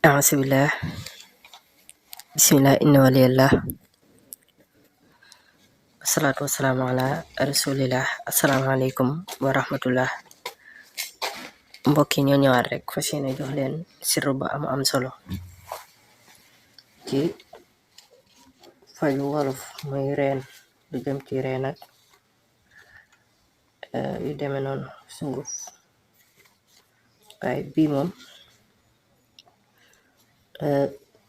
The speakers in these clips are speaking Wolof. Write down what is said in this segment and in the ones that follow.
A'uzubillah. Bismillah, inna waliyallah. Assalatu wassalamu ala rasulillah. Assalamualaikum wa rahmatullah. Mbokk yi ñoo ñëwaat rek fas yéene jox leen sirru ba am solo ci faju wolof, muy reen, lu jëm ci reen ak yu deme noonu, sunguf. waaye bii moom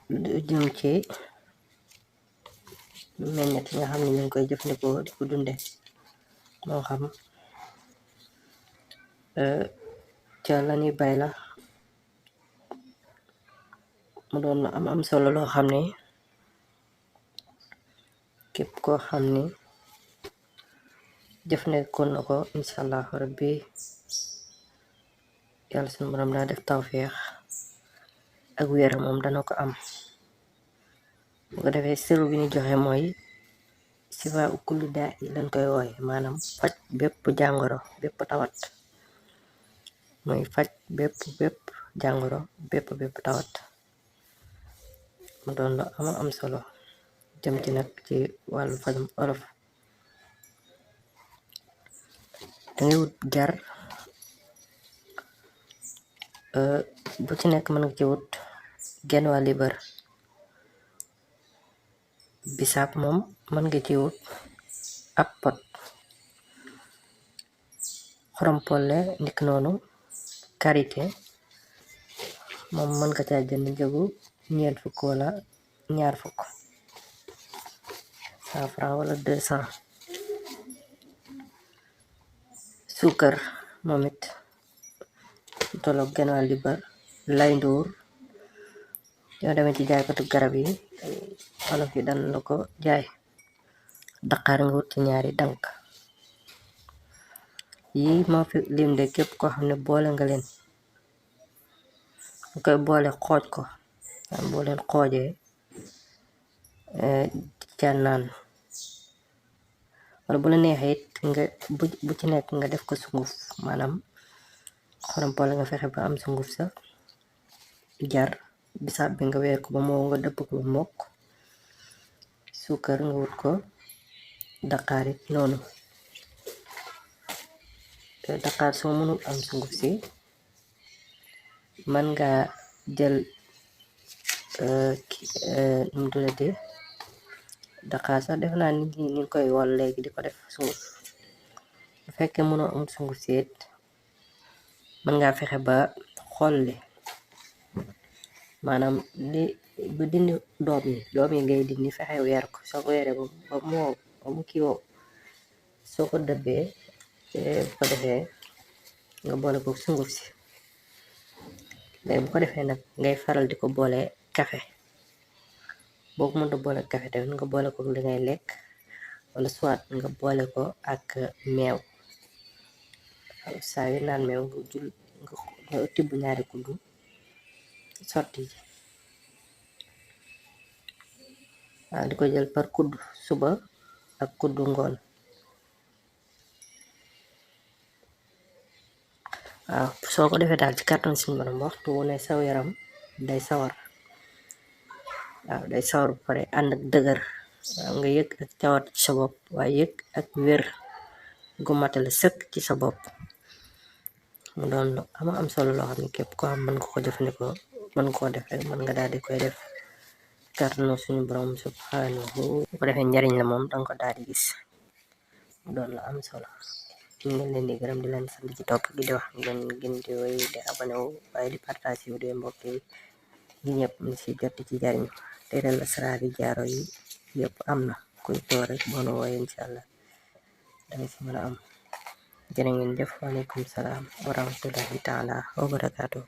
lu jëm ci meññet yi nga xam ne ñu ngi koy jëfandikoo di ko dunde, moo xam ca lañuy bay la, mu doon lu am solo loo xam ne képp koo xam ni jëfandikoo na ko, inshallah rabbi yàlla sunu borom daa def tawfeex ak wér moom dana ko am. bu ko defee sirru bi ñu joxe mooy sifa kulli daa yi lañ koy wooye, maanaam faj bépp jàngoro, bépp tawat, mooy faj bépp jàngoro, bépp tawat. mu doon lu am solo jëm ci nag ci wàllu fajum olof. dangay wut jar, bu ci nekk mën nga ci wut genn wàll libar. bisaab moom mën nga ci wut ab pot. xorompole ndik noonu, karité moom mën nga caa jënd njëgu $40 wala $20, 100 francs wala 200. suukar moom it tolloog genn wàll libar. lay nduur, yoo demee ci jaaykatu garab yi, wolof yi dan la ko jaay. daqaar nga wut ci ñaari dank. yi moo fi lim de képp koo xam ne boole nga leen, nga koy boole xooj ko, boo leen xoojee ca naan, wala bu la neexee it nga bu ci nekk nga def ko sunguf, maanaam xorompole nga fexe ba am sunguf sa, jar bisaab bi nga weer ko ba moo nga dëpp ko ba mokk. suukar nga wut ko, daqaar it noonu. daqaar soo mënul am sunguf si, man nga jël num tudati daqaar sax def naa nit ñi koy wol léegi di ko def sunguf. bu fekkee mënoo am sunguf si it mën nga fexe ba xolli, maanaam li bu dindi doom yi ngay dindi, fexe weer ko. soo ko weeree ba mu kii woo, soo ko dëbbee bu ko defee nga boole ko sunguf si. léegi bu ko defee nag ngay faral di ko boole kafe. boo ko mënta boole kafe tamit nga boole ko li ngay lekk, wala soit nga boole ko ak meew. saa yu naan meew nga tibb ñaari kuddu sotti ji. di ko jël par kuddu suba ak kuddu ngoon. soo ko defee daal ci kàttan suñu borom, waxtu wu ne saw yaram day sawar. day sawar bu pare ànd ak dëgër. nga yëg ak cawat ci sa bopp, waaye yëg ak wér gu matale sëkk ci sa bopp. mu doon lu am solo loo xam ne képp ko xam mën nga ko jëfandikoo, mën koo def rek mën nga daal di koy def kàttanu suñu borom subhanahu. bu ko defee njariñ la moom danga ko daal di gis. mu doon lu am solo. ñu ngi leen di gërëm di leen sant ci topp gi, di wax ngeen gën di wéy di abonné wu, waaye di partage vidéo mbokk yi ñëpp ñu si jot ci jariñu. teral asraar yi jaaro yi yëpp am na, kuy toog rek boonu wooye inshallah danga si mën a am. jërë ngeen jëf. waaleykum salaam wa rahmatullahi taala wa barakaatu.